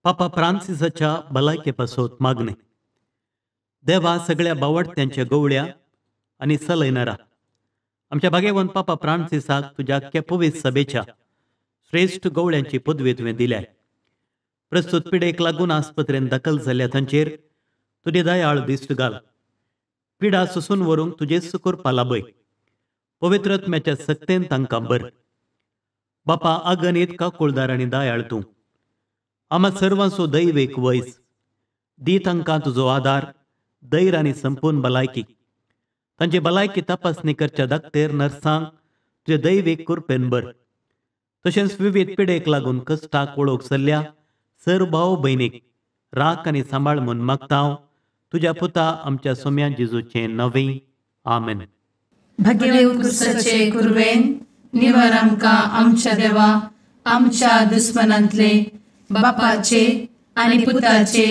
पापा फ्रांसिसाच्या भलायके पासत मागणे. देवा सगळ्या बावडत्यांच्या गवळ्या आनी सलयनारा आमच्या भाग्यवंत पापा फ्रांसिसाक तुज्या पवित्र सभेच्या श्रेश्ठ गवळ्यांची पदवी तुवें दिल्या. प्रस्तुत पिडेक लागून आस्पत्रेन दाखल जाल्ल्या तांचेर तुजी दयाळ दिश्ट घाल. पिडा सोसून व्हरूंक तुजेच कृपा लाभय. पवित्र आत्म्याच्या सक्तेन तांकां बर. बापा अगणीत काकुळदार आनी दयाळ तूं आमा सर्वांचो दैवेक वयस दी. तांकां तुजो आदार, धैर्य आनी संपूर्ण भलायकी. तांची भलायकी तपासणी करच्या दाक्तेर नर्सांक तुजे दैवीक कृपेन बर. तशेंच विविध पिडेक लागून कश्टाक वळख चल्ल्या सर भाव भयणीक राख आनी सांबाळ म्हूण मागता हांव तुज्या पुता आमच्या सोम्या जेजूचें नवें. आमेन. भगेवंत क्रिस्ताचे कुर्बेन निवर आमकां आमच्या देवा आमच्या दुस्मनांतले बापाचे आनी पुताचे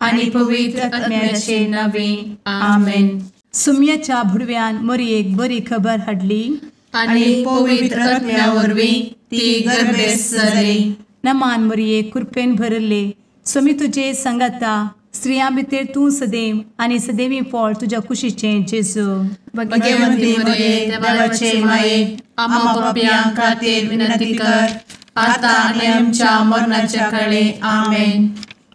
आनी पवित्र आत्म्याचे नावे. आमेन. सुम्याच्या भुडव्यान मोरयेक बरी खबर हाडली आनी पवित्र आत्म्या वरवीं ती गर्भेस्त जाली. नमान मोरये, कृपेन भरले, स्वामी तुजे संगाता, स्त्रियां भितर तूं सदैव आनी सदैवी फळ तुज्या कुशीचें जेजू. भगवंती मोरये, देवाचे माये, आम्हा पापयां खातीर विनंती कर आता आनी आमच्या मरणाच्या काळे. आमेन.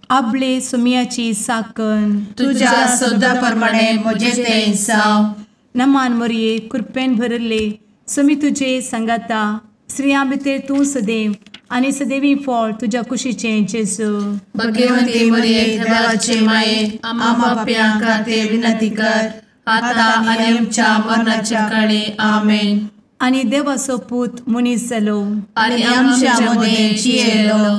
आपले सुम्याची साकन तुज्या सदा प्रमाणे म्हजें तें जावं. नमान मोरये, कृपेन भरले, स्वामी तुजे संगाता, स्त्रियां भितर तूं सदैव आनी सदैवी फळ तुज्या कुशीचें जेजू. भगवंती मोरये, देवाचे माये, आम्हा पापयां खातीर विनंती कर आता आनी आमच्या मरणाच्या काळे. आमेन. आनी देवाचो पूत मनीस जालो आनी आमच्या मदें जियेलो.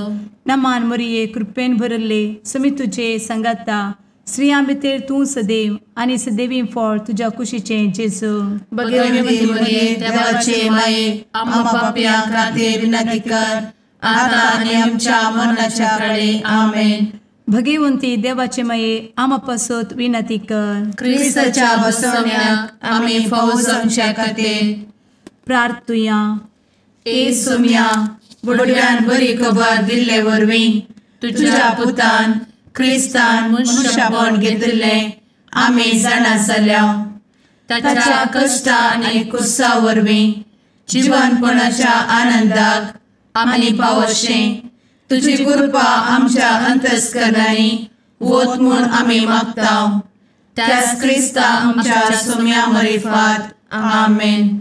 नमान मोरये, कृपेन भरले, स्वामी तुजे संगाता, स्त्रियां भितर तूं सदैव आनी सदैवी फळ तुज्या कुशीचें जेजू. भगवंती मोरये, देवाचे माये, आम्हा पापयां खातीर विनंती कर आता आनी आमच्या मरणाच्या काळे. आमेन. भगवंती देवाचे माये, आम्हा पासत विनंती कर. क्रिस्ताच्या बसवण्याक आमी फावो जावच्या खातीर प्रार्थुया. ए सोम्या, बुडव्यान बरी खबर दिल्ले वरवीं तुज्या पुतान क्रिस्तान मनशापण घेतिल्लें आमी जाणा जाल्या. ताच्या कश्टा आनी कुसा वरवीं जिवनपणाच्या आनंदाक आमी पावशें तुजी कृपा आमच्या अंतस्करणांनी वत म्हूण आमी मागता. त्याच क्रिस्ता आमच्या सोम्या मरिफात. आमेन.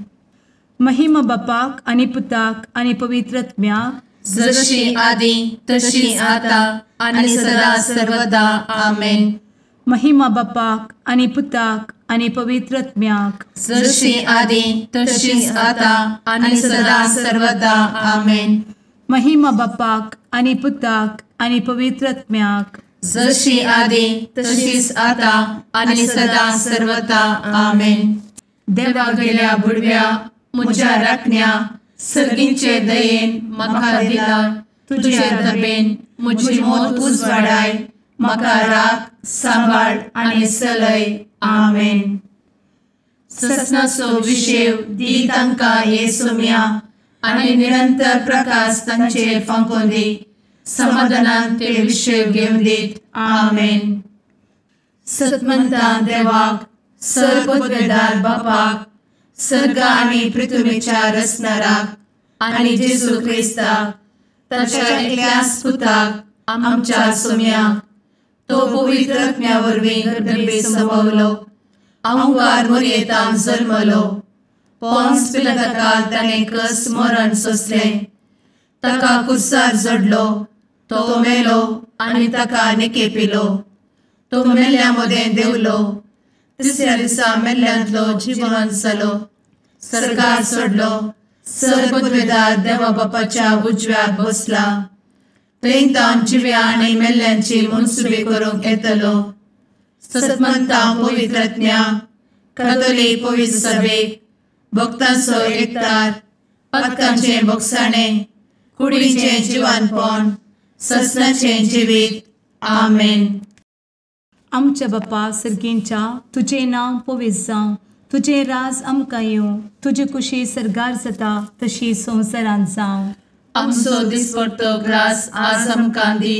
महिमा बापाक आनी पुताक आनी पवित्र आत्म्याक, जशी आदी तशी आता आनी सदा सर्वदा. आमेन. महिमा बापाक आनी पुताक आनी पवित्र आत्म्याक, जशी आदी तशी आता आनी सदा सर्वदा. आमेन. महिमा बापाक आनी पुताक आनी पवित्र आत्म्याक, जशी आदी तशीच आता आनी सदा सर्वदा. आमेन. देवा गेल्या बुडव्या म्हज्या राखण्या सर्गींचे दयेन म्हाका दिला तुजे दबेन म्हजी मोत उजवाडाय, म्हाका राख सांबाळ आनी सलय. आमेन. ससनाचो विशेव दी तांकां हे सोम्या आनी निरंतर प्रकाश तांचेर फांकोवन दी. समाधानान ते विशेव घेवन दीत. आमेन. सतमंता देवाक, सर पदवेदार बापाक, सर्ग आनी पृथ्वीच्या रचणाराक आनी जेजू क्रिस्ताक ताच्या एकल्याच पुताक आमच्या सोम्याक, तो पवित्र आत्म्या वरवीं गर्भे संभवलो, अहंकार मोरयेतान जल्मलो, पोन्स पिलाताकाल ताणें कस मरण सोंसलें, ताका कुर्सार जडलो, तो मेलो आनी ताका निकेपिलो, तो मेल्ल्या मदें देंवलो, तिसऱ्या दिसा मेल्ल्यांतलो जिवन जालो, सर्गार सोडलो, सर पदवेदार देवा बापाच्या उजव्याक बसला, थंय तावन जिव्या आनी मेल्ल्यांची मनसुबी करूंक येतलो. सतमंता पवित्र आत्म्या, कातोलीक पवित्र सभेक, भक्तांचो एकतार, पातकांचें भोगसाणें, कुडीचें जिवानपण, ससनाचें जिवीत. आमेन. आमच्या बापा सर्गींच्या, तुजें नांव पवित्र जावं, तुजें राज आमकां येवं, तुजी कुशी सर्गार जाता तशी संवसारांत जावं. आमचो दिसपडतो ग्रास आज आमकां दी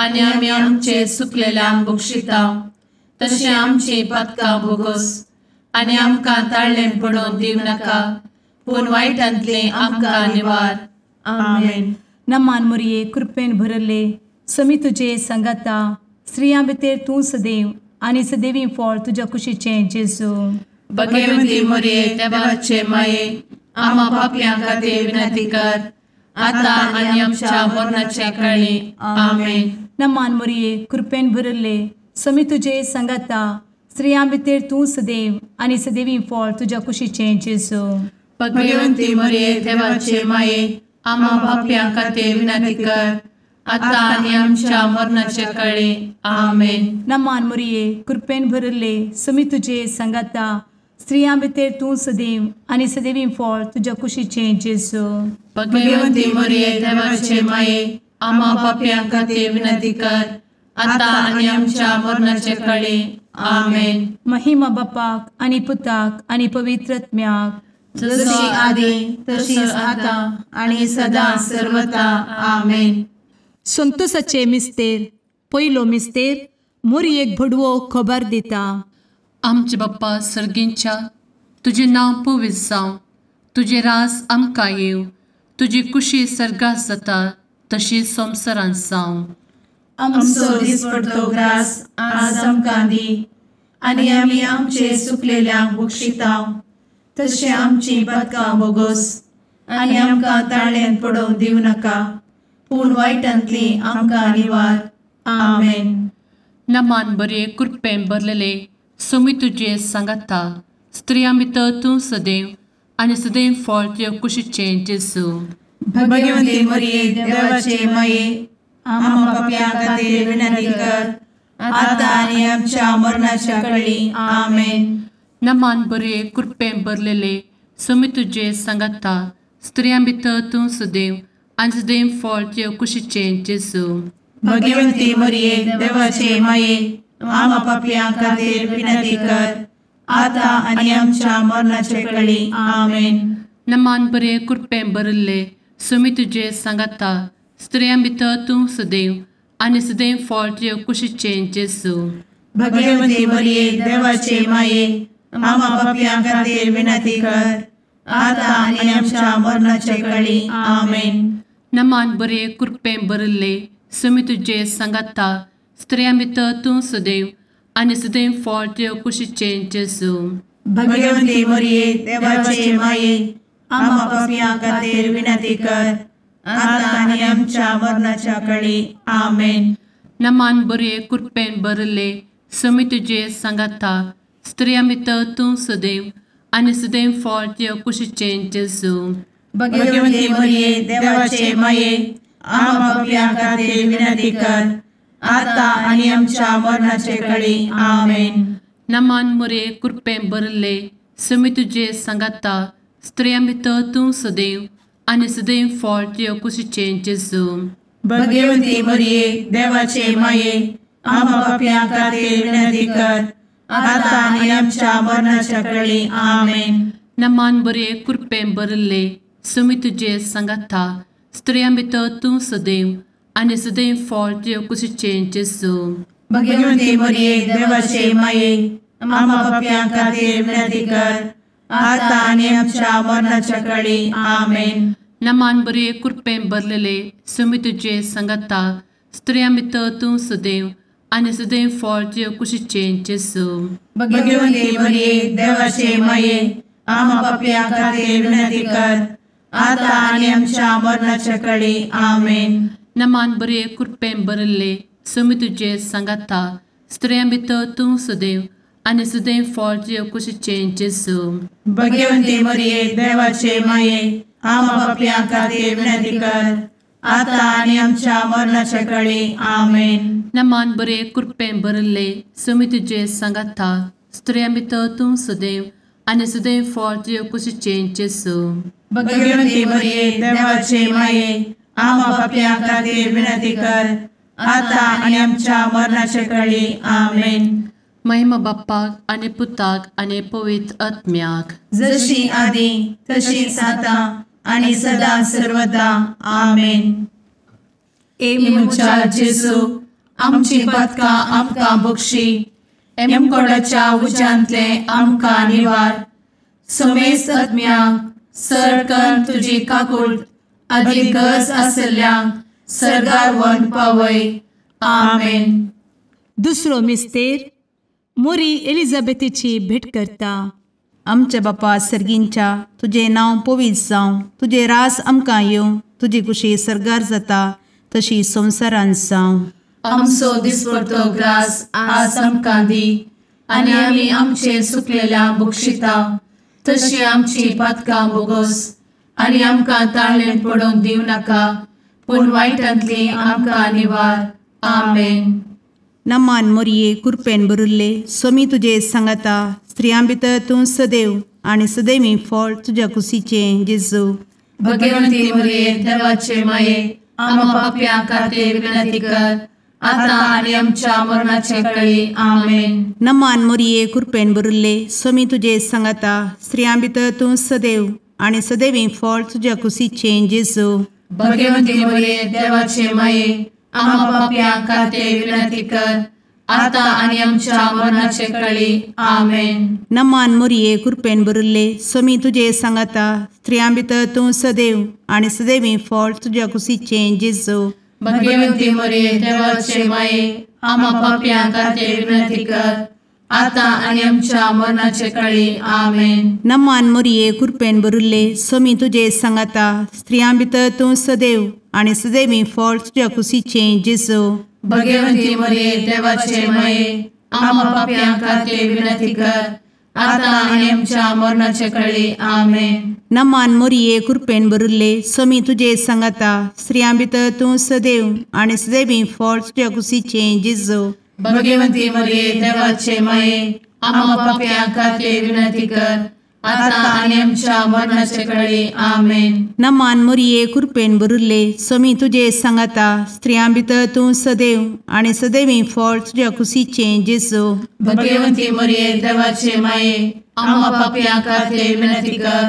आनी आमी आमचे सुकलेल्यांक बक्षिता तशें आमची पातकां भोगोस आनी आमकां ताळ्ळें पडोवन दिवं नाका पूण वायटांतलें आमकां निवार. आमेन. नमान मोरये कृपेन भरले समी तुजे सांगाता स्त्रियां भितर तूं सदैव आनी सदैवी फळ तुज्या कुशीचें जेजू. भगवती मोरये देवाचे माये आमा पापयां खातीर विनंती कर आतां आनी आमच्या मरणाच्या काळी. आमेन. नमान मोरये कृपेन भरले समी तुजे सांगाता स्त्रियां भितर तूं सदैव आनी सदैवी फळ तुज्या कुशीचें जेजू. भगवती मोरये देवाचे माये आमा पापयां खातीर विनंती कर आतां आनी आमच्या मरणाच्या काळी. आमेन. नमान मोरये कृपेन भरले समी तुजे सांगाता स्त्रियां भितर तूं सदैव आनी सदैवी फळ तुज्या कुशीचें जेजू. भगवती मोरये देवाचे माये आमा पापयां खातीर विनंती कर आतां आनी आमच्या मरणाच्या काळी. आमेन. महिमा बापाक आनी पुताक आनी पवित्र आत्म्याक जशी आदी तशीच आतां आनी सदां सर्वता. आमेन. संतोषाचे मिस्तेर पयलो मिस्तेर मोरयेक भडवो खबर दिता. आमचे बाप्पा सर्गींच्या तुजें नांव पवित्र जावं, तुजें रास आमकां येवं, तुजी कुशी सर्गात जाता तशी संवसारांत जावं. आमचो दिसपडतो ग्रास आज आमकां दी आनी आमी आमचे सुकलेल्यांक बक्षिता तशें आमची पातकां भोगोस आनी आमकां ताळ्ळेंत पडोवंक दिवं नाका पूण वायटांतली आमकां निवार. आमेन. नमान बरे कृपेन भरलेले सोमी तुजे सांगाता स्त्रियां भितर तूं सदैव आनी सदैव फळ तुज्या कुशीचें जेजू. भगवती मोरये देवाचे माये आमा पापयां खातीर विनंती कर आतां आनी आमच्या मरणाच्या काळी. आमेन. नमान बरे कृपेन भरलेले सोमी तुजे सांगाता स्त्रियां भितर तूं सदैव आनी सदैव फळ तुज्या कुशीचें जेजू. भगवती मोरये देवाचे माये आमा पापयां खातीर विनंती कर आतां आनी आमच्या मरणाच्या काळी. आमेन. नमान बरे कृपेन भरलेले सोमी तुजे सांगाता स्त्रियां भितर तूं सदैव आनी सदैव फळ तुज्या कुशीचें जेजू. भगवती मोरये देवाचे माये आमा पापयां खातीर विनंती कर आतां आनी आमच्या मरणाच्या काळी. आमेन. नमान बरे कृपेन भरलेले सोमी तुजे सांगाता स्त्रियां भितर तूं सदैव आनी सदैव फळ तुज्या कुशीचें जेजू. भगवती मोरये देवाचे माये आमा पापयां खातीर विनंती कर आतां आनी आमच्या मरणाच्या काळी. आमेन. नमान बरे कृपेन भरलेले सोमी तुजे सांगाता स्त्रियां भितर तूं सदैव आनी सदैव फळ तुज्या कुशीचें जेजू. भगवती मोरये देवाचे माये आमा पापयां खातीर विनंती कर आतां आनी आमच्या मरणाच्या काळी. आमेन. नमान मोरये कृपेन भरलेले सोमी तुजे सांगाता स्त्रियां भितर तूं सदैव आनी सदैव फळ तुज्या कुशीचें जेजू. भगवती मोरये देवाचे माये आमा पापयां खातीर विनंती कर आतां आनी आमच्या मरणाच्या काळी. आमेन. नमान बरे कृपेन भरलेले सोमी तुजे सांगाता स्त्रियां भितर तूं सदैव आनी सदैव फळ तुज्या कुशीचें जेजू. भगवती मोरये देवाचे माये आमा पापयां खातीर विनंती कर आतां आनी आमच्या मरणाच्या काळी. आमेन. नमान बरे कृपेन भरलेले सोमी तुजे सांगाता स्त्रियां भितर तूं सदैव आनी सदैव फळ तुज्या कुशीचें जेजू. भगवती मोरये देवाचे माये आमा पापयां खातीर विनंती कर आतां आनी आमच्या मरणाच्या काळी. आमेन. नमान बरे कृपेन भरलेले सोमी तुजे सांगाता स्त्रियां भितर तूं सदैव आनी सदैव फळ तुज्या कुशीचें जेजू. भगवती मोरये देवाचे माये आमा पापयां खातीर विनंती कर आतां आनी आमच्या मरणाच्या काळी. आमेन. नमान बरे कृपेन भरलेले सोमी तुजे सांगाता स्त्रियां भितर तूं सदैव आनी सदैव फळ तुज्या कुशीचें जेजू. भगवती मोरये देवाचे माये आमा पापयां खातीर विनंती कर आतां आनी आमच्या मरणाच्या काळी. आमेन. महिमा बाप्पाक आनी पुताक आनी पवित्र आत्म्याक जशी आदी तशीच आतां आनी सदां सर्वदा. आमेन. ए म्हज्या जेजू आमची पातकां आमकां बक्षी, एमकोडाच्या उज्यांतले आमकां निवार. समेस्त आत्म्यांक सरकन तुजी काकूट आदी गरज आशिल्ल्यांक सर्गार व्हरून पावय. आमेन. दुसरो मिस्तेर मोरी एलिझाबेथीची भेट करता. आमच्या बापा सर्गींच्या, तुजें नांव पवित्र जावं, तुजें रास आमकां येवं, तुजी कुशी सर्गार जाता तशी संवसारांत जावं. आमचो दिसपडतो ग्रास आज आमकां दी, आनी आमी आमचे सुकलेल्या बक्षिता तशी आमची पातकां बोगोस, आनी आमकां ताळेन पडोवंक दिवं नाका, पूण वायटांतली आमकां निवार. आमेन. नमान मोरये, कुरपेन भरिल्ले, सोमी तुजे सांगाता, स्त्रियां भितर तूं सदैव आनी सदैवी फळ तुज्या कुशीचें जेजू. भगवंती मोरये, देवाचे माये, आमा पापयां खातीर विनंती कर, आतां आनी आमच्या मरणाचे कळी. आमेन. नमान मोरये, कुरपेन भरिल्ले, सोमी तुजे सांगाता, स्त्रियां भितर तूं सदैव आनी सदैवी फळ तुज्या कुशीचें जेजू. भगवंती मोरये, देवाचे माये, आमा पापयां खातीर विनंती कर, आतां आनी आमच्या मरणाचे कळी. आमेन. नमान मोरये, कुरपेन भरिल्ले, सोमी तुजे सांगाता, स्त्रियां भितर तूं सदैव आनी सदैवी फळ तुज्या कुशीचें जेजू. भगवंती मोरये, देवाचे माये, आमा पापयां खातीर विनंती कर, आतां आनी आमच्या मरणाचे कळी. आमेन. नमान मोरये, कुरपेन भरिल्ले, सोमी तुजे सांगाता, स्त्रियां भितर तूं सदैव आनी सदैवी फळ तुज्या कुशीचें जेजू. भगवंती मोरये, देवाचे माये, आमा पापयां खातीर विनंती कर, आतां आनी आमच्या मरणाचे कळी. आमेन. नमान मोरये, कुरपेन भरिल्ले, सोमी तुजे सांगाता, स्त्रियां भितर तूं सदैव आनी सदैवी फळ तुज्या कुशीचें जेजू. भगवंती मोरये, देवाचे माये, आमा पापयां खातीर विनंती कर, आतां आनी आमच्या मरणाचे कळी. आमेन. नमान मोरये, कुरपेन भरिल्ले, सोमी तुजे सांगाता, स्त्रियां भितर तूं सदैव आनी सदैवी फळ तुज्या कुशीचें जेजू. भगवंती मोरये, देवाचे माये, आमा पापयां खातीर विनंती कर,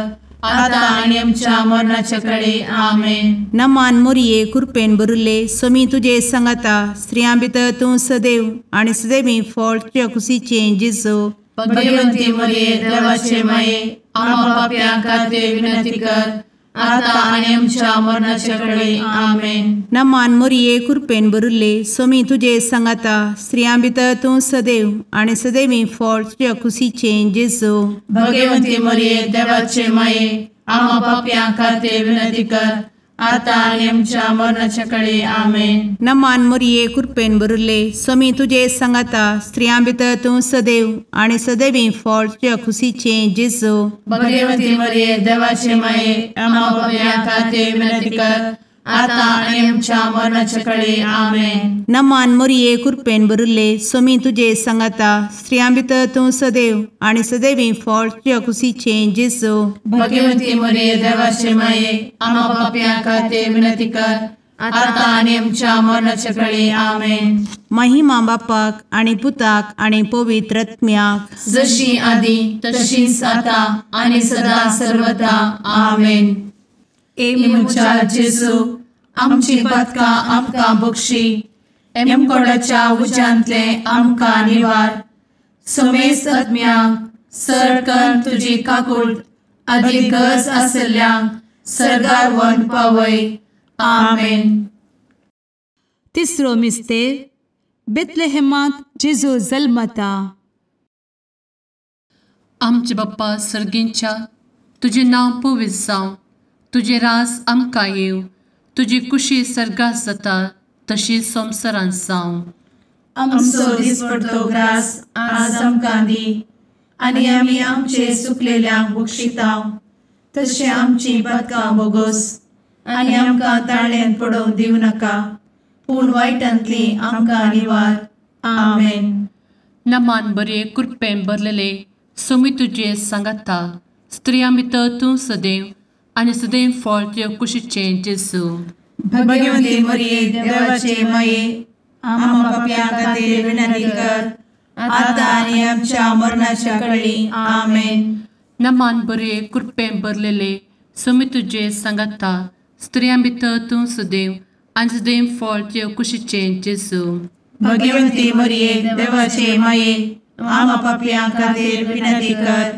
आतां आनी आमच्या मरणाचे कळी. आमेन. नमान मोरये, कुरपेन भरिल्ले, सोमी तुजे सांगाता, स्त्रियां भितर तूं सदैव आनी सदैवी फळ तुज्या कुशीचें जेजू. भगवंती मोरये, देवाचे माये, आमा पापयां खातीर विनंती कर, आतां आनी आमच्या मरणाचे कळी. आमेन. नमान मोरये, कुरपेन भरिल्ले, सोमी तुजे सांगाता, स्त्रियां भितर तूं सदैव आनी सदैवी फळ तुज्या कुशीचें जेजू. भगवंती मोरये, देवाचे माये, आमा पापयां खातीर विनंती कर, आतां आनी आमच्या मरणाचे कळी. आमेन. नमान मोरये, कुरपेन भरिल्ले, सोमी तुजे सांगाता, स्त्रियां भितर तूं सदैव आनी सदैवी फळ तुज्या कुशीचें जेजू. भगवंती मोरये, देवाचे माये, आमा पापयां खातीर विनंती कर, आतां आनी आमच्या मरणाचे कळी. आमेन. नमान मोरये, कुरपेन भरिल्ले, सोमी तुजे सांगाता, स्त्रियां भितर तूं सदैव आनी सदैवी फळ तुज्या कुशीचें जेजू. भगवंती मोरये, देवाचे माये, आमा पापयां खातीर विनंती कर, आतां आनी आमच्या मरणाचे कळी. आमेन. महिमा बापाक आनी पुताक आनी पवित्र आत्म्याक, जशी आदी तशीच आतां आनी सदां सर्वदा. आमेन. ए म्हज्या जेजू, आमची पातकां आमकां बक्षी, एमकोडाच्या उज्यांतले आमकां निवार. समेस्त आत्म्यांक सरकन तुजी काकूट आदी गरज आशिल्ल्यांक सर्गार व्हरून पावय. आमेन. तिसरो मिस्तेर बेथलेहेमांत जेजू जल्मता. आमचे बाप्पा सर्गींच्या, तुजें नांव पवित्र जावं, तुजें रास आमकां येवं, तुजी कुशी सर्गात जाता तशी संवसारांत जावं. आमचो दिसपडतो ग्रास आज आमकां दी, आनी आमी आमचे सुकलेल्यांक बक्षिता तशें आमची पातकां बोगोस, आनी आमकां ताळ्यान पडोवंक दिवं नाका, पूण वायटांतली आमकां निवार. आमेन. नमान बरे कृपेन भरलेले, सोमी तुजे सांगाता, स्त्रियां भितर तूं सदैव आनी सदैव फळ तुज्या कुशीचें जेजू. भगवंती मोरये, देवाचे माये, आमा पापयां खातीर विनंती कर, आतां आनी आमच्या मरणाच्या कळी. आमेन. नमान बरे कृपेन भरलेले, सोमी तुजे सांगाता, स्त्रियां भितर तूं सदैव आनी सदैव फळ तुज्या कुशीचें जेजू. भगवंती मरिये देवाचे माये आमा पापयां खातीर विनंती कर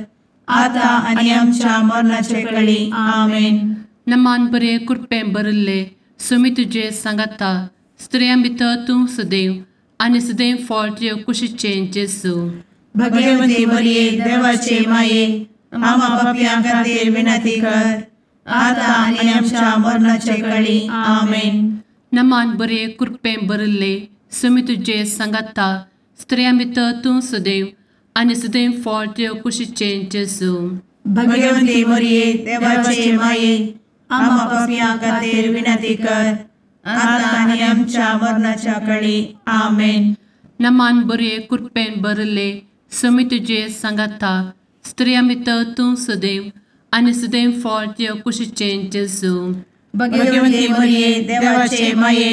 आता आनी आमच्या मरणाचे कळी. आमेन. नमान बरे कृपेन भरिल्ले सुमी तुजे सांगाता स्त्रियां भितर तूं सदैव आनी सदैव फळ तुजे कुशीचें जेजू. भगवंती मरिये देवाचे माये आमा पापयां खातीर विनंती कर आता आनी आमच्या मरणाचे कळी. आमेन. नमान बरे कृपेन भरिल्ले सुमी तुजे सांगाता स्त्रियां भितर तूं सदैव आनी सदैव फळ तुजे कुशीचें जेजू. भगवंती मरिये देवाचे माये आमा पापयां खातीर विनंती कर आता आनी आमच्या मरणाच्या कळी. आमेन. नमान बरे कृपेन भरिल्ले सुमी तुजे सांगाता स्त्रियां भितर तूं सदैव आनी सदैव फळ तुजे कुशीचें जेजू. भगवंती मरिये देवाचे माये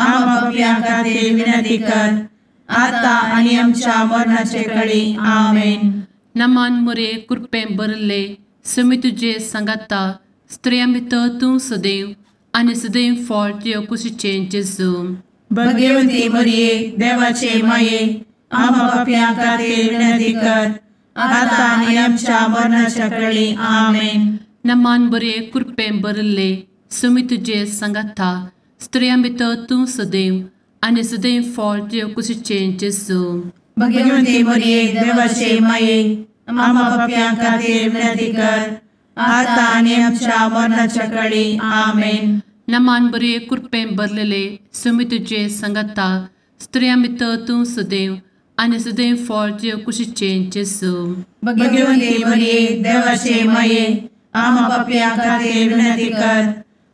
आमा पापयां खातीर विनंती कर आता आनी आमच्या मरणाचे कळी. आमेन. नमान मरिये कृपेन भरिल्ले सुमी तुजे सांगाता स्त्रियां भितर तूं सदैव आनी सदैव फळ तुजे कुशीचें जेजू. भगवंती मरिये देवाचे माये आमा पापयां खातीर विनंती कर आता आनी आमच्या मरणाच्या कळी. आमेन. नमान बरे कृपेन भरिल्ले सुमी तुजे सांगाता स्त्रियां भितर तूं सदैव आनी सदैव फळ तुजे कुशीचें जेजू. भगवंती मरिये देवाचे माये आमा पापयां खातीर विनंती कर आता आनी आमच्या मरणाच्या कळी. आमेन. नमान बरे कृपेन भरलेले सुमी तुजे सांगाता स्त्रियां भितर तूं सदैव आनी सदैव फळ तुजे कुशीचें जेजू. भगवंती मरिये देवाचे माये आमा पापयां खातीर विनंती कर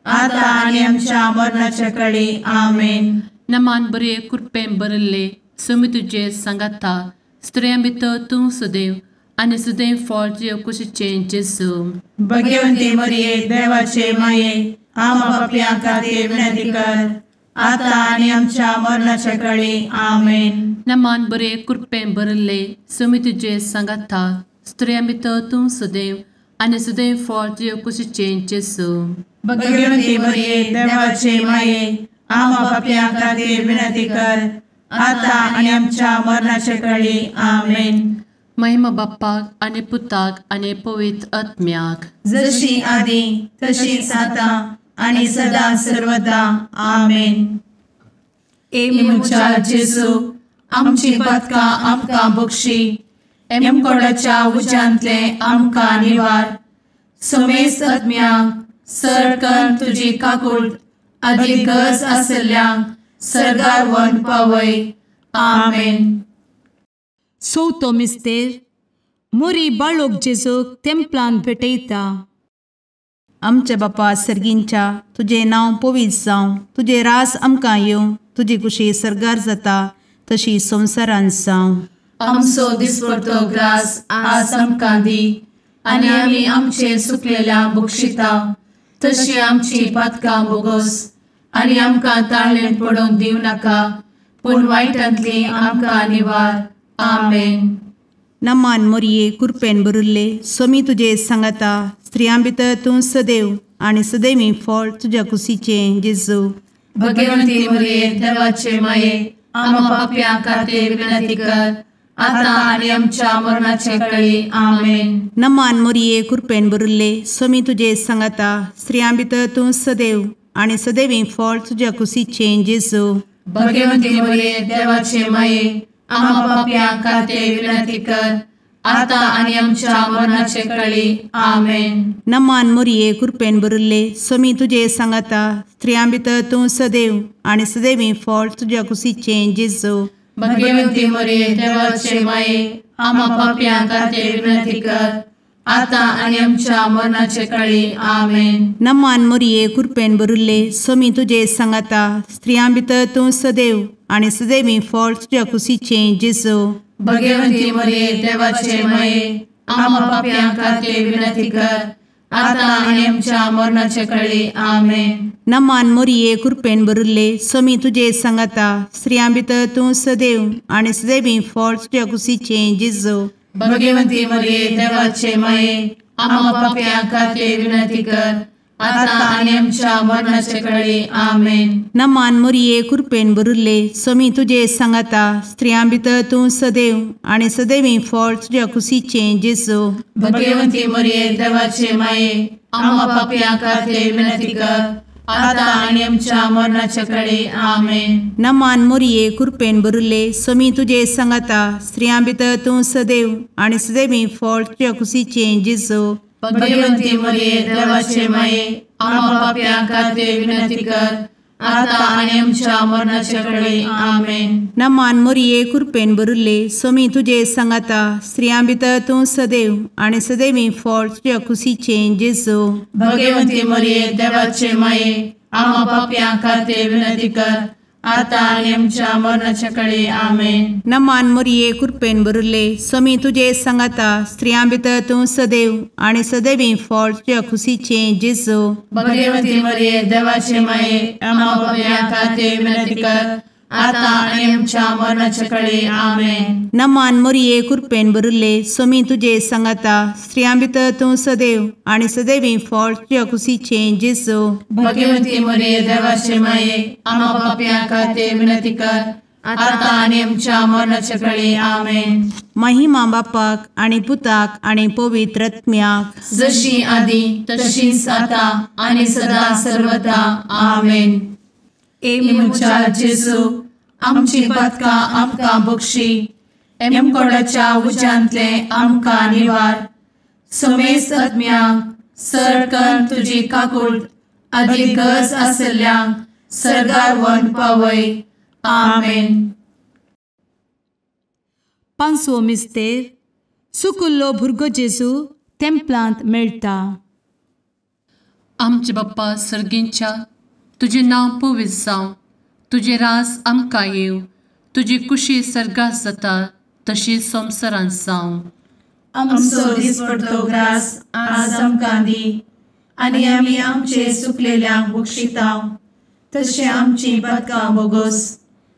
आता आनी आमच्या मरणाच्या कळी. आमेन. नमान बरे कृपेन भरिल्ले सुमी तुजे सांगाता स्त्रियां भितर तूं सदैव आनी सदैव फळ तुजे कुशीचें जेजू. भगवंती मरिये देवाचे माये आमा पापयां खातीर विनंती कर आता आनी आमच्या मरणाच्या कळी. आमेन. नमान बरे कृपेन भरिल्ले सुमी तुजे सांगाता स्त्रियां भितर तूं सदैव आनी सदैव फळ तुजे कुशीचें जेजू. भगवंती मरिये देवाचे माये आमा पापयां खातीर विनंती कर आता आनी आमच्या मरणाचे कळी. आमेन. महिमा बाप्पाक आनी पुताक आनी पवित्र आत्म्याक जशी आदी तशीच आता आनी सदा सर्वदा. आमेन. ए म्हज्या जेजू आमची पातकां आमकां बक्षी एमकोडाच्या उज्यांतले आमकां निवार समेस्त आत्म्यांक सरकन तुजी काकूट आदी गरज आसल्ल्यांक सर्गार वन पावय. आमेन. चवथो मिस्तेर मोरी बाळोक जेजूक तेंपलान भेटयता. आमच्या बापा सर्गींच्या तुजें नांव पवित्र जावं तुजें रास आमकां येवं तुजी कुशी सर्गार जाता तशी संवसारान जावं. आमचो दिसपडतो ग्रास आज आमकां दी आनी आमी आमचे सुकलेल्या बक्षिता तशी आमची पातकां बोगस आनी आमकां ताळेन पडोवंक दिवं नाका पूण वायटांतली आमकां निवार. आमेन. नमान मोरये कृपेन भरिल्ले स्वामी तुजे सांगाता स्त्रियां भितर तूं सदैव आनी सदैवी फळ तुज्या कुशीचें जेजू. भगवंती मरिये देवाचे माये आमा पापयां खातीर विनंती कर आता आनी आमच्या मरणाचे कळी. आमेन. नमान मोरये कृपेन भरिल्ले स्वामी तुजे सांगाता स्त्रियां भितर तूं सदैव आनी सदैवी फळ तुज्या कुशीचें जेजू. भगवंती मरिये देवाचे माये आमा पापयां खातीर विनंती कर आता आनी आमच्या मरणाचे कळी. आमेन. नमान मोरये कृपेन भरिल्ले स्वामी तुजे सांगाता स्त्रियां भितर तूं सदैव आनी सदैवी फळ तुज्या कुशीचें जेजू. भगवंती मरिये देवाचे माये आमा पापयां खातीर विनंती कर आता आनी आमच्या मरणाचे कळी. आमेन. नमान मोरये कृपेन भरिल्ले स्वामी तुजे सांगाता स्त्रियां भितर तूं सदैव आनी सदैवी फळ तुज्या कुशीचें जेजू. भगवंती मरिये देवाचे माये आमा पापयां खातीर विनंती कर आता आनी आमच्या मरणाचे कळी. आमेन. नमान मोरये कृपेन भरिल्ले स्वामी तुजे सांगाता स्त्रियां भितर तूं सदैव आनी सदैवी फळ तुज्या कुशीचें जेजू. भगवंती मरिये देवाचे माये आमा पापयां खातीर विनंती कर आतां आनी आमच्या मरणाचे कळे. आमेन. नमान मोरये कृपेन भरिल्ले स्वामी तुजे सांगाता, स्त्रियां भितर तूं सदैव आनी सदैवी फळ तुज्या कुशीचें जेजू. भगवंती मोरये देवाचे माये, आम्हा पापयां खातीर विनंती कर, आतां आनी आमच्या मरणाचे कळे. आमेन. नमान मोरये कृपेन भरिल्ले स्वामी तुजे सांगाता, स्त्रियां भितर तूं सदैव आनी सदैवी फळ तुज्या कुशीचें जेजू. भगवंती मोरये देवाचे माये, आम्हा पापयां खातीर विनंती कर, आतां आनी आमच्या मरणाचे कळे. आमेन. नमान मोरये कृपेन भरिल्ले स्वामी तुजे सांगाता, स्त्रियां भितर तूं सदैव आनी सदैवी फळ तुज्या कुशीचें जेजू. भगवंती मोरये देवाचे माये, आम्हा पापयां खातीर विनंती कर, आतां आनी आमच्या मरणाचे कळे. आमेन. नमान मोरये कृपेन भरिल्ले स्वामी तुजे सांगाता, स्त्रियां भितर तूं सदैव आनी सदैवी फळ तुज्या कुशीचें जेजू. भगवंती मोरये देवाचे माये, आम्हा पापयां खातीर विनंती कर, आतां आनी आमच्या मरणाचे कळे. आमेन. नमान मोरये कृपेन भरिल्ले स्वामी तुजे सांगाता, स्त्रियां भितर तूं सदैव आनी सदैवी फळ तुज्या कुशीचें जेजू. भगवंती मोरये देवाचे माये, आम्हा पापयां खातीर विनंती कर, आतां आनी आमच्या मरणाचे कळे. आमेन. महिमा बापाक आनी पुताक आनी पवित्र आत्म्याक, जशी आदी तशीच आतां आनी सदा सर्वदा. आमेन. ए म्हज्या जेजू, आमची पातकां आमकां बक्षी, एमकोडाच्या उज्यांतले आमकां निवार, समेस्त आत्म्यांक सरकन तुजी काकूट आदी गरज आसल्ल्यांक सर्गार व्हरून पावय. आमेन. पांचवो मिस्तेर. सुकुल्लो भुरगो जेजू तेंपलांत मेळटा. आमचे बाप्पा सर्गींच्या, तुजें नांव पवित्र जावं, तुजें रास आमकां येवं, तुजी कुशी सर्गात जाता तशी संवसारांत जावं. आमचो दिसपडतो ग्रास आज आमकां दी, आनी आमी आमचे सुकलेल्यांक बक्षिता, तशें आमची पातकां बोगोस,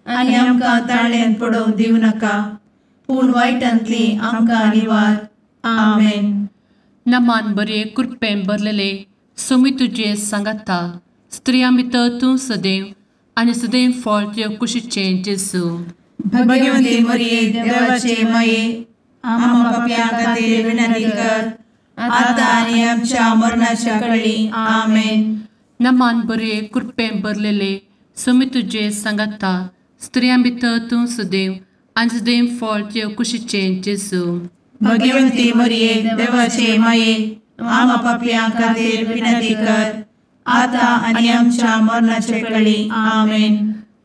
आनी आमकां ताळ्यांत पडोवंक दिवं नाका, पूण वायटांतली आमकां निवार. आमेन. नमान बरे कृपेन भरलेले स्वामी तुजे सांगाता, स्त्रियां भितर तूं सदैव आनी सदैव फळ तुज्या कुशीचें जेजू. भगवंती मोरये देवाचे माये, आम्हा पापयां खातीर विनंती कर, आतां आनी आमच्या मरणाच्या कळी. आमेन. नमान बरे कृपेन भरलेले स्वामी तुजे सांगाता, स्त्रियां भितर तूं सदैव आनी सदैव फळ तुज्या कुशीचें जेजू. भगवंती मोरये देवाचे माये, आम्हा पापयां खातीर विनंती कर, आतां आनी आमच्या मरणाचे कळी. आमेन.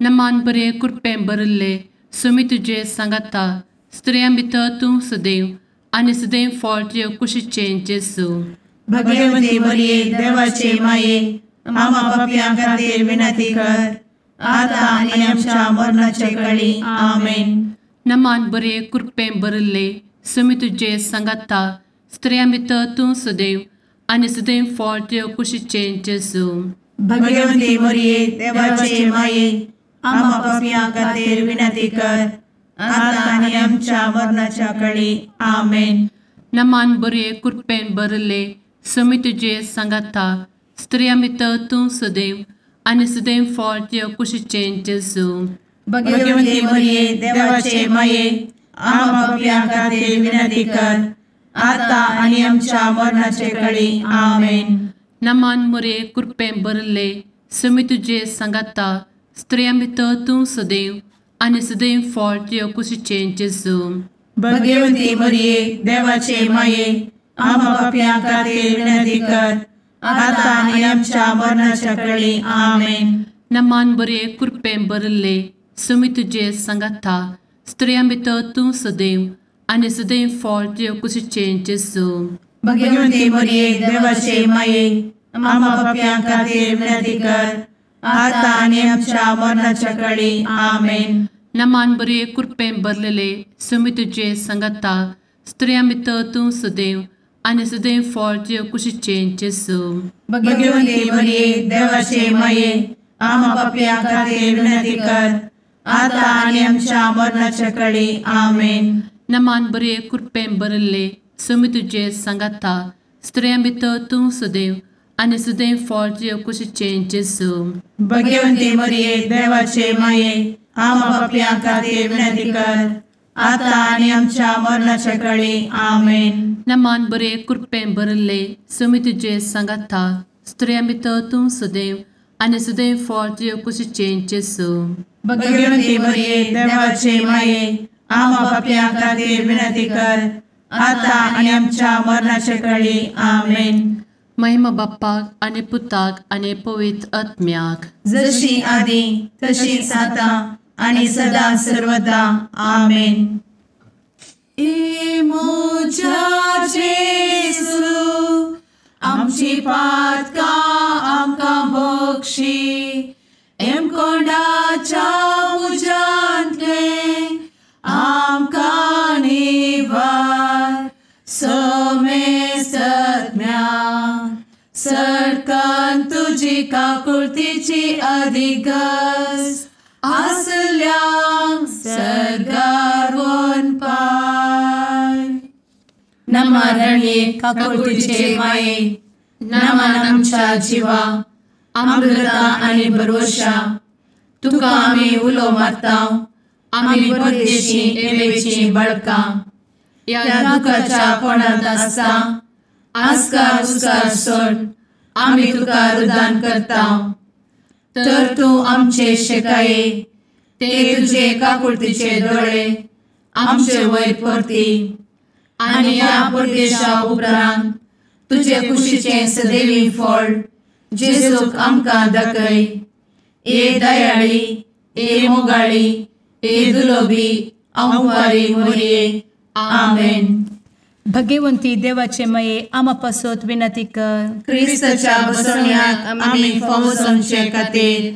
नमान बरे कृपेन भरिल्ले स्वामी तुजे सांगाता, स्त्रियां भितर तूं सदैव आनी सदैव फळ तुज्या कुशीचें जेजू. भगवंती मोरये देवाचे माये, आम्हा पापयां खातीर विनंती कर, आतां आनी आमच्या मरणाचे कळी. आमेन. नमान बरे कृपेन भरिल्ले स्वामी तुजे सांगाता, स्त्रियां भितर तूं सदैव आनी सदैव फळ तुज्या कुशीचें जेजू. भगवंती मोरये देवाचे माये, आम्हा पापयां खातीर विनंती कर, आतां आनी आमच्या मरणाच्या कळी. आमेन. नमान बरे कृपेन भरिल्ले स्वामी तुजे सांगाता, स्त्रियां भितर तूं सदैव आनी सदैव फळ तुज्या कुशीचें जेजू. भगवंती मोरये देवाचे माये, आम्हा पापयां खातीर विनंती कर, आतां आनी आमच्या मरणाचे कळी. आमेन. नमान मोरये कृपेन भरिल्ले स्वामी तुजे सांगाता, स्त्रियां भितर तूं सदैव आनी सदैव फळ तुज्या कुशीचें जेजू. भगवंती मोरये देवाचे माये, आम्हा पापयां खातीर विनंती कर, आतां आनी आमच्या मरणाच्या कळी. आमेन. नमान बरे कृपेन भरिल्ले स्वामी तुजे सांगाता, स्त्रियां भितर तूं सदैव आनी सदैव फळ तुज्या कुशीचें जेजू. भगवंती मोरये देवाचे माये, आम्हा पापयां खातीर विनंती कर, आतां आनी आमच्या मरणाच्या कळी. आमेन. नमान बरे कृपेन भरलेले स्वामी तुजे सांगाता, स्त्रियां भितर तूं सदैव आनी सदैव फळ तुज्या कुशीचें जेजू. भगवंती मोरये देवाचे माये, आम्हा पापयां खातीर विनंती कर, आतां आनी आमच्या मरणाच्या कळी. आमेन. नमान बरे कृपेन भरिल्ले स्वामी तुजे सांगाता, स्त्रियां भितर तूं सदैव आनी सुदैव फळ तुजे कुशीचें जेजू. भगवंती मरिये देवाचे माये आमा पापयां खातीर विनंती कर आता आनी आमच्या मरणाच्या काळी. आमेन. नमान बरे कृपेन भरिल्ले स्वामी तुजे सांगाता, स्त्रियां भितर तूं सदैव आनी सदैव फळ तुजे कुशीचें जेजू. भगवंती मरिये देवाचे माये आमा पापयां खातीर विनंती कर आता आनी आमच्या मरणाच्या काळी. आमेन. महिमा बाप्पाक आनी पुताक आनी पवित्र आत्म्याक, जशी आदी तशीच आतां आनी सदा सर्वदा. आमेन. ए म्हज्या जेजू आमची पातकां आमकां बक्षी, एमकोंडाच्या उज्यांतलें आमकां निवार, समेस्तज्ञा सरकान तुजी काकुळतीची अधिगस आसल्यांक सर्गार वनपाय. नमरणे काकुळतीचे माये, नमन आमच्या जिवा अमृता आनी भरवशा, तुका आमी उलो मारता, आमी परदेशी एवेची बळकां, ह्या दुखाच्या कोणांत आसता आस्कार उस्कार सोड आमी तुका रुदान करता, तर तूं आमचे शेकाये ते तुजे काकुळतीचे दोळे आमचे वयर परती आनी ह्या परदेशा उपरांत तुजे कुशीचें सदैवी फळ जेजूक आमकां दाखय. ए दयाळी, ए मोगाळी, ए दुलोबी अंवारी मोरये. आमेन. भगवंती देवाचे मये आमा पासत विनंती कर. क्रिस्ताच्या बसवण्याक आमी फावो जावचे खातीर.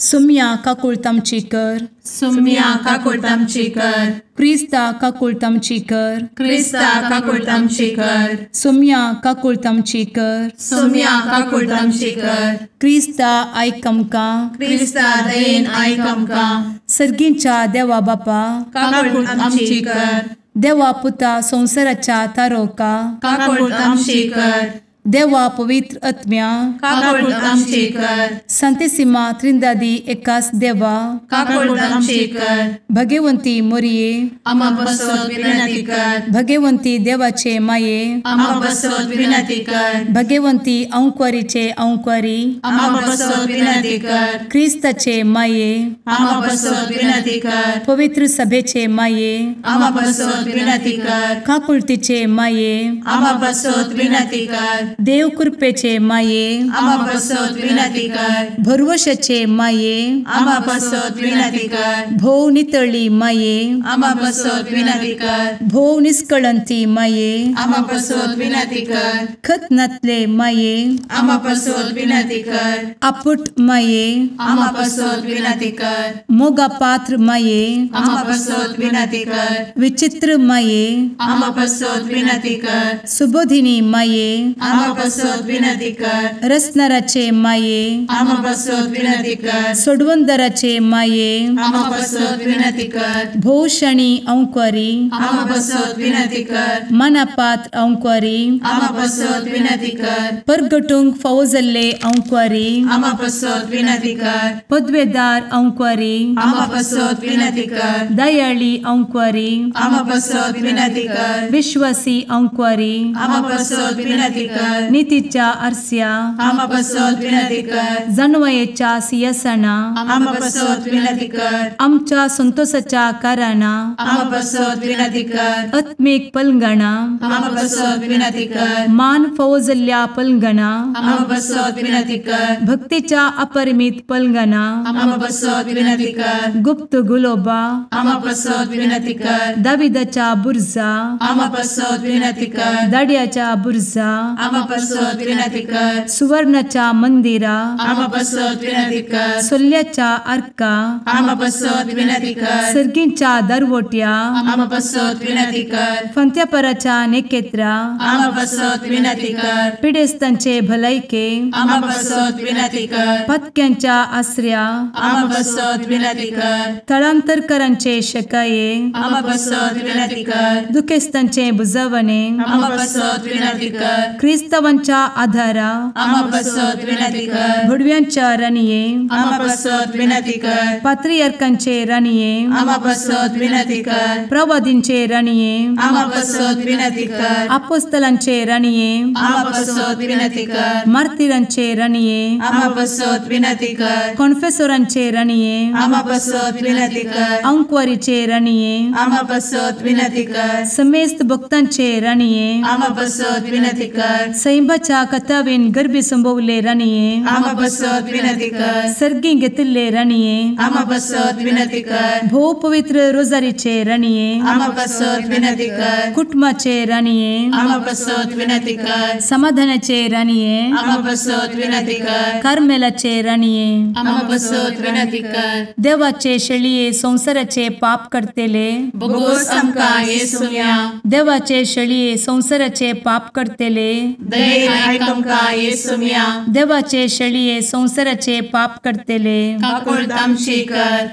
सुम्या काकुळट आमची कर. सुम्या काकुळट आमची कर. क्रिस्ता काकुळट आमची कर. क्रिस्ता काकुळट आमची कर. सुम्या काकुळट आमची कर. सुम्या काकुळट आमची कर. क्रिस्ता आयक आमकां. क्रिस्ता दयेन आयक आमकां. सर्गींच्या देवा बापा काकुळट आमची कर. देवा पुता संवसाराच्या तारोका काकुळट आमची कर. देवा पवित्र आत्म्या काकुळट आमची कर. संतेसिमा त्रिंदादी एकास देवा काकुळट आमची कर. भगवंती मोरये आमा पासत विनंती कर. भगवंती देवाचे माये आमा पासत विनंती कर. भगवंती अंकुरीचे अंकुरी आमा पासत विनंती कर. क्रिस्ताचे माये आमा पासत विनंती कर. पवित्र सभेचे माये आमा पासत विनंती कर. काकुळतीचे माये आमा पासत विनंती कर. देव कृपेचे माये आमा पासत विनंती कर. भरवशाचे माये आमा पासत विनंती कर. भोव नितळी माये आमा पासत विनंती कर. भोव निष्कळंती माये आमा पासत विनंती कर. खतनातले माये आमा पासत विनंती कर. आपुट माये आमा पासत विनंती कर. मोगा पात्र माये आमा पासत विनंती कर. विचित्र माये आमा पासत विनंती कर. सुबोधिनी माये आमा पासत विनंती कर. रसनाराचे माये आमा पासत विनंती कर. सोडवंदराचे माये आमा पासत विनंती कर. भोवशणी अंकुरी आमा पासत विनंती कर. मनापात्र अंकुरी आमा पासत विनंती कर. परगटूंक फावो जाल्ले अंकुरी आमा पासत विनंती कर. पदवेदार अंकुरी आमा पासत विनंती कर. दयाळी अंकुरी आमा पासत विनंती कर. विश्वासी अंकुरी आमा पासत विनंती कर. नितीच्या आरस्या आमा पासत विनंती कर. जानवयेच्या सिंहासना आमा पासत विनंती कर. आमच्या संतोषाच्या कारणा आमा पासत विनंती कर. आत्मीक पलंगणा आमा पासत विनंती कर. मान फावो जाल्ल्या पलंगणा आमा पासत विनंती कर. भक्तीच्या अपरिमित पलंगणा आमा पासत विनंती कर. गुप्त गुलोबा आमा पासत विनंती कर. दाविदाच्या बुर्जा आमा पासत विनंती कर. दाड्याच्या बुर्जा आमा पासत विनंती कर. सुवर्णाच्या मंदिरा आमा पासत विनंती कर. सोल्ल्याच्या आर्का आमा पासत विनंती कर. सर्गींच्या दरवट्या आमा पासत विनंती कर. फंत्यापराच्या नेकेत्रा आमा पासत विनंती कर. पिडेस्तांचे भलायके आमा पासत विनंती कर. पत्क्यांच्या आसऱ्या आमा पासत विनंती कर. थळांतरकरांचे शकाये आमा पासत विनंती कर. दुखेस्तांचे बुजवणे आमा पासत विनंती कर. क्रिस्ताचे क्रिस्तावांच्या आधारा आमा पासत विनंती कर। भुडव्यांच्या राणये आमा पासत विनंती कर। पात्रियार्कांचे राणये आमा पासत विनंती कर। प्रवादींचे राणये आमा पासत विनंती कर। आपोस्तलांचे राणये आमा पासत विनंती कर। मार्तीरांचे राणये आमा पासत विनंती कर। कॉन्फेसोरांचे राणये आमा पासत विनंती कर। अंकवारीचे राणये आमा पासत विनंती कर। समेस्त भक्तांचे राणये आमा पासत विनंती कर। सैंबाच्या कथावेन गर्भी संभवले राणये आमा पासत विनंती कर। सर्गी घेतिल्ले राणये आमा पासत विनंती कर। भोव पवित्र रोजारीचे राणये आमा पासत विनंती कर। कुटुंबाचे राणये आमा पासत विनंती कर। समाधानाचे राणये आमा पासत विनंती कर। कार्मेलाचे राणये आमा पासत विनंती कर। देवाचे शेळये संसाराचे पाप करतेले बोगोस आमकां येसुम्या। देवाचे शेळये संसाराचे पाप करतेले दयेन आयक आमकां येसुम्या। देवाचे शेळये संसाराचे पाप करतेले काकुळट आमची कर।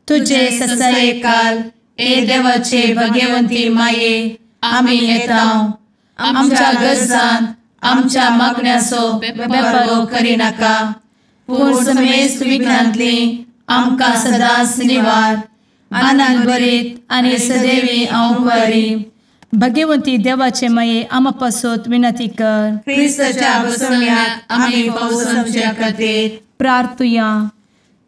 तुझे ससायेकाल ए देवाचे भगवंती माये आमी येता आमच्या गरजान आमच्या मागण्याचो बेपारो करिनाका, पूण समेस्त विघ्नांतली आमकां सदांच निवार। आनंद भरीत आनी सदैवी अंकुरी भगवंती देवाचे माये आमा पासत विनंती कर। क्रिस्ताच्या बसवण्याक आमी पावसाच्या खातीर प्रार्थुया।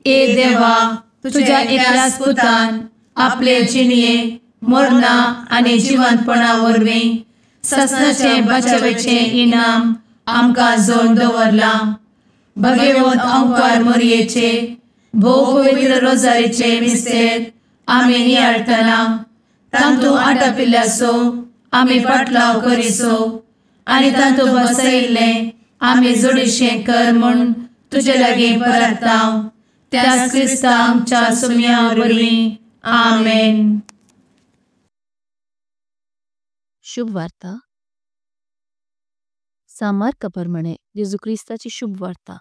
ए देवा, तुझ्या एकल्याच पुतान आपले जिणये मरणा आनी जिवंतपणा वरवीं ससनाचे बचावेचे इनाम आमकां जोडून दवरलां। भगवंत अंकार मोरयेचे भोव पवित्र रोजारीचे मिस्तेर आमी नियाळटना तांतू आटापिल्ल्याचो आमी पाटलाव करिसो आनी तांतू बसयिल्लें आमी जोडीशें कर म्हूण तुजे लागीं परताव त्याच क्रिस्ता आमच्या सुम्या वरवीं। आमेन। शुभ वार्ता। सांत मार्का प्रमाणे जेजू क्रिस्ताची शुभ वार्ता।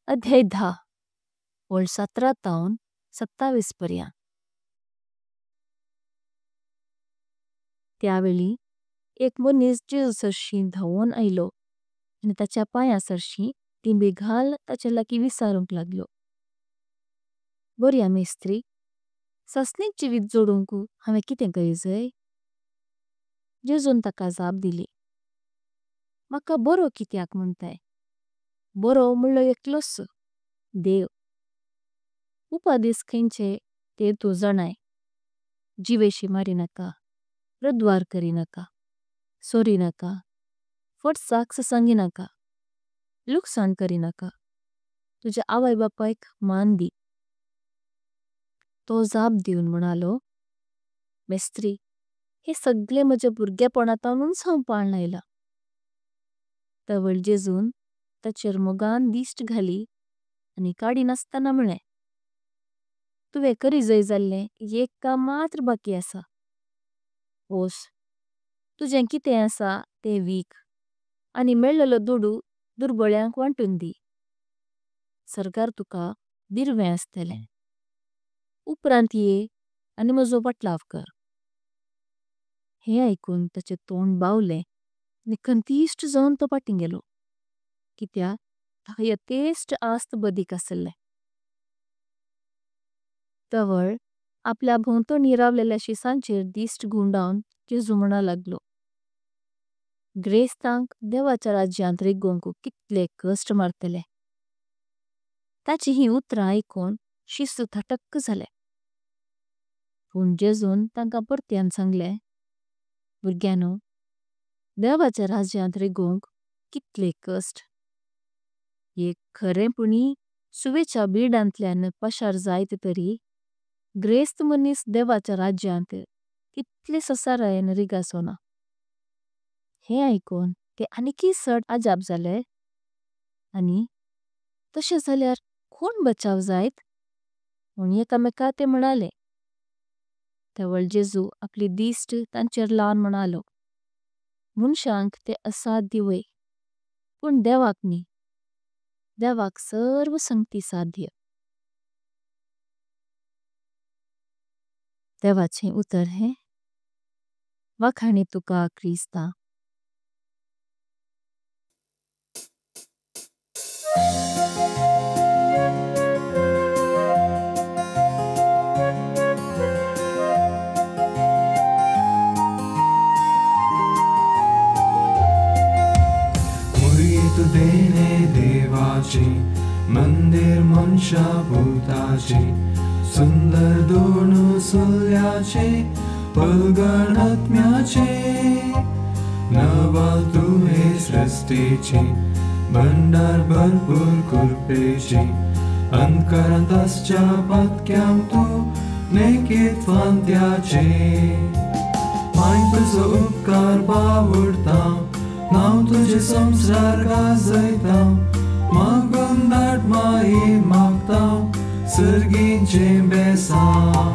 अध्याय 10 ओळ 17 तावन 27 पर्यंत। त्यावेळी एक मनीस जेजू सरशी धांवून आयलो आनी ताच्या पायां सरशी तिंबी घाल ताच्या लागी विसारूंक लागलो। बोरिया मेस्त्री, सासणीक जीवित जोडूंक हांवें कितें करीजय? जेजून ताका जाप दिली, म्हाका बरो कित्याक म्हुणताय? बरो म्हुणलो एकलोच देव। उपदेश खयचे ते तूं जाणाय। जिवेशी मारिनाका, प्रद्वार करिनाका, सोरिनाका, फट साक्ष सांगिनाका, लुकसान करिनाका, तुज्या आवई बापाइक मान दी। तो जाप दिवन म्हुणालो, मेस्त्री, हे सगळे म्हज्या बुर्गेपोणांतूनच हांव पाळन आयला। तवळ जेजून ताचेर मोगान दिश्ट घाली आनी काडी नास्ताना म्हळे, तुवे करीजय जाल्लें एक काम मात्र बाकी आसा। वोस, तुजें कितें आसा तें वीक आनी मेळ्ळलो दुडू दुर्बोळ्यांक वांटून दी। सरकार तुका दिर्वें आसतलें। उपरांत ये आनी म्हजो पटलाव कर। हें आयकून ताचें तोंड बावलें आनी खंतीश्ट जावन तो पाटीं गेलो, कित्याक ताका यथेश्ट आस्त बदीक आसले। तवळ आपल्या भोंवतणी रावलेल्या शिसांचेर दिश्ट घुंवडावन जेजू म्होणा लागलो, ग्रेस्तांक देवाच्या राज्यांत रिगोंक कितले कष्ट मारतले। ताची ही उतरां आयकून शिसू थटक्क जाले। पूण जेजून तांकां परत्यान सांगले, बुर्ग्यांनो, देवाच्या राज्यांत रिगोंक कितले कष्ट। एक खरेंपणी सुवेच्या बिडांतल्यान पाशार जायत तरी ग्रेस्त मनीस देवाच्या राज्यांत कितले ससारायेन रिगासोना। हें आयकून ते आनीकी सड अजाप जाले आनी तशें जाल्यार कोण बचाव जायत म्हूण एकामेका ते म्हणाले। तवळ जेजू आपली दिश्ट तांचेर लावन म्हणालो, मनशांक ते असाध्य वय, पूण देवाक न्ही, देवाक सर्व संगती साध्य। देवाचें उतर हें वाखाणी तुका क्रिस्ता। मंदिर मनशा भूताचे सुंदर दोन सुल्याचे पलगण आत्म्याचे नवाल तुहे सृष्टीचे भंडार भरपूर कृपेचे अंधकारांत आसच्या पातक्यांक तूं नेकीत फांत्याचे माय तुजो उपकार बावडता नांव तुजें संवसार गाजयता मागून धाड माई मागता सर्गीचें बेसांव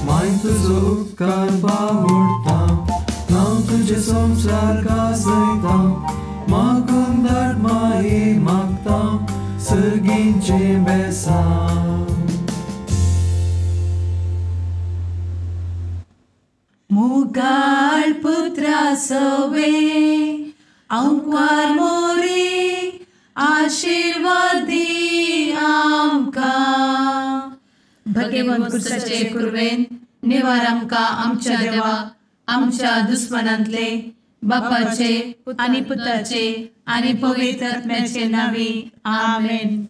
माय तुजो उपकार बावडता नांव तुजें संवसार गाजयता मागून धाड माई मागता सर्गीचें बेसांव. मुगाळ पुत्रा सवे आंकवार मोरे आशीर्वादी आमकां. भगवंत कुर्साचे कुर्वेन निवार आमकां आमच्या देवा आमच्या दुस्मनांतले बापाचे आनी पुताचे आनी पवित्र आत्म्याचे नांवी आमेन.